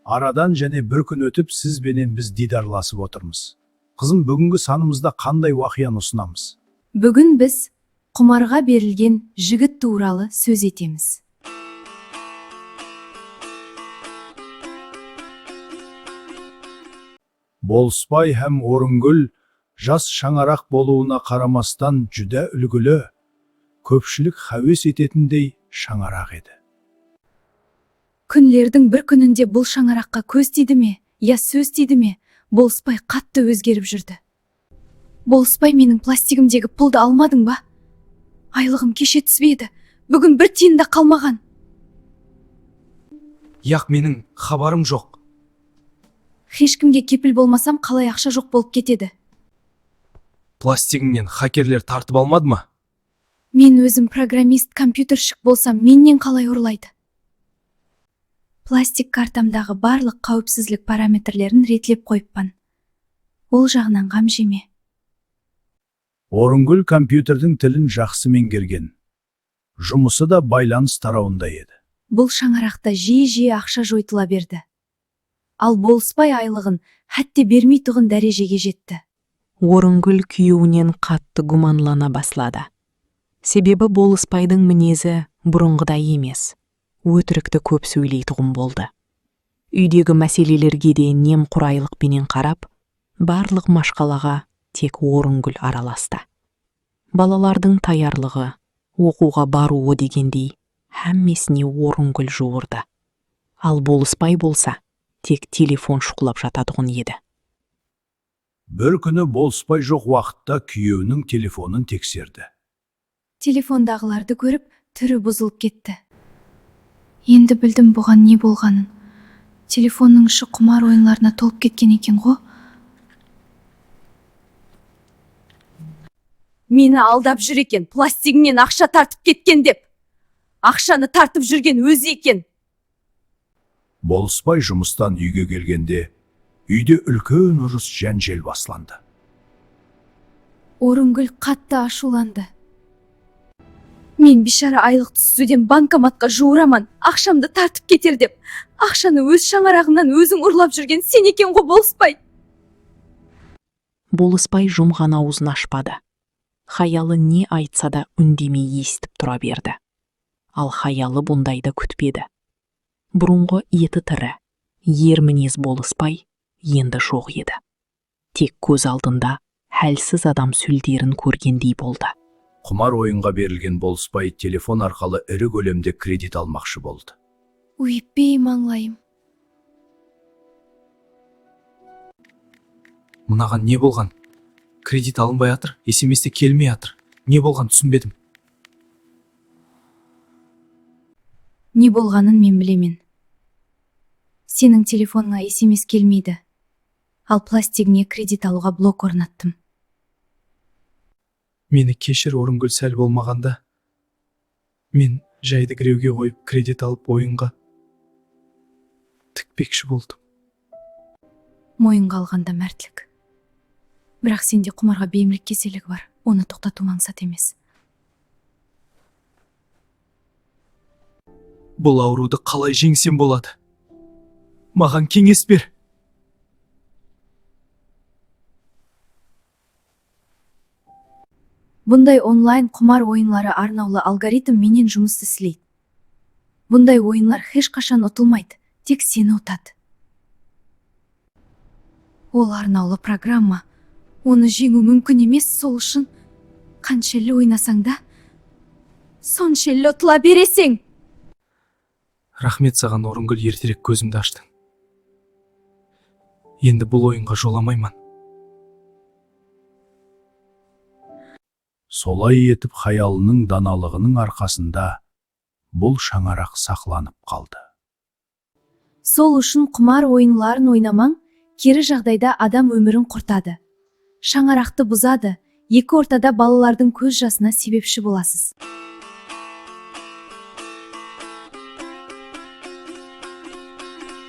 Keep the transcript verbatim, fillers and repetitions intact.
Aradan jáne bir kún ótip, siz benen biz diydarlasıp otırmız. Qızım, búgingi sanımızda qanday waqıyanı usınamız? Búgin biz qumarǵa berilgen jigit tuwralı sóz etemiz. Bolısbay hám Orıngúl jas shańaraq bolıwına qaramastan júdá úlgili, kópshilik háwes etetindey shańaraq edi. Kúnlerdiń bir kúninde bul shańaraqqa kóz tiydi me, ya sóz tiydi me, Bolısbay qattı ózgerip júrdi. Bolısbay, meniń plastigimdegi puldı almadıń ba? Aylıǵım keshe túspedi. Búgin bir tiyin da qalmaǵan. Yaq, meniń xabarım joq. Hesh kimge kepil bolmasam, qalay aqsha joq bolıp ketedi? Plastigińnen xakerler tartıp almadı ma? Men ózim programmist, kompyutershik bolsam, mennen qalay urlaydı? Plastik kartamdaǵı barlıq qáwipsizlik parametrlerin retlep qoyıppan. Ol jaǵınan ǵam jeme. Orıngúl kompyuterdiń tilin jaqsı meńgergen. Jumısı da baylanıs tarawında edi. Bul shańaraqta jiyi-jiyi aqsha joytıla berdi. Al Bolısbay aylıǵın hátte bermeytuǵın dárejege jetti. Orıngúl kúyewinen qattı gúmanlana basladı. Sebebi Bolısbaydıń minezi burınǵıday emes, ótirikti kóp sóyleytuǵın boldı. Úydegi máselelerge de nemquraylıq penen qarap, barlıq mashqalaǵa tek Orıngúl aralastı. Balalardıń tayarlıǵı, oqıwǵa barıwı degendey, hámmesine Orıngúl juwırdı. Al Bolısbay bolsa, tek telefon shuqlap jatatuǵın edi. Bir kúni Bolısbay joq waqıtta kúyewiniń telefonın tekserdi. Telefondaǵılardı kórip, túri buzılıp ketti. Endi bildim buǵan ne bolǵanın. Telefonnıń ishi qumar oyınlarına tolıp ketken eken ǵo. Meni aldap júr eken, plastigińnen aqsha tartıp ketken dep. Aqshanı tartıp júrgen ózi eken. Bolısbay jumıstan úyge kelgende, úyde úlken urıs-jánjel baslandı. Orıngúl qattı ashıwlandı. Men biyshara aylıq túsirden bankomatqa juwıraman, aqshamdı tartıp keter dep. Aqshanı óz shańaraǵıńnan óziń urlap júrgen sen eken ǵo, Bolısbay! Bolısbay jumǵan awızın ashpadı. Hayalı ne aytsa da úndemey esitip tura berdi. Al hayalı bundaydı kútpedi. Burınǵı eti tiri, er minez Bolısbay endi joq edi. Tek kóz aldında hálsiz adam súlderin kórgendey boldı. Qumar oyınǵa berilgen Bolısbay telefon arqalı iri gólemde kredit almaqshı boldı. Úyitpey mańlayım. Mınaǵan ne bolǵan? Kredit alınbay atır, S M S te kelmey atır. Ne bolǵan, túsinbedim. Ne bolǵanın men bilemen. Seniń telefonıńa S M S kelmeydi. Al plastigińe kredit alıwǵa blok ornattım. Meni keshir, Orıngúl, sál bolmaǵanda men jaydı girewge qoyıp, kredit alıp, oyınǵa tikpekshi boldım. Moyınǵa alǵanda mártlik. Biraq sende qumarǵa beyimlilik keselligi bar. Onı toqtatıw ańsat emes. Bul awırıwdı qalay jeńsem boladı? Maǵan keńes ber. Bunday onlayn qumar oyınları arnawlı algoritm menen jumıs isleydi. Bunday oyınlar hesh qashan utılmaydı, tek seni utadı. Ol arnawlı programma. Onı jeńiw múmkin emes, sol ushın qanshelli oynasań da, sonshelli utıla bereseń. Raxmet saǵan, Orıngúl, erterek kózimdi ashtıń. Endi bul oyınǵa jolamayman. Solay etip, hayalınıń danalıǵınıń arqasında bul shańaraq saqlanıp qaldı. Sol ushın qumar oyınların oynamań, keri jaǵdayda adam ómirin qurtadı. Shańaraqtı buzadı, eki ortada balalardıń kóz jasına sebepshi bolasız.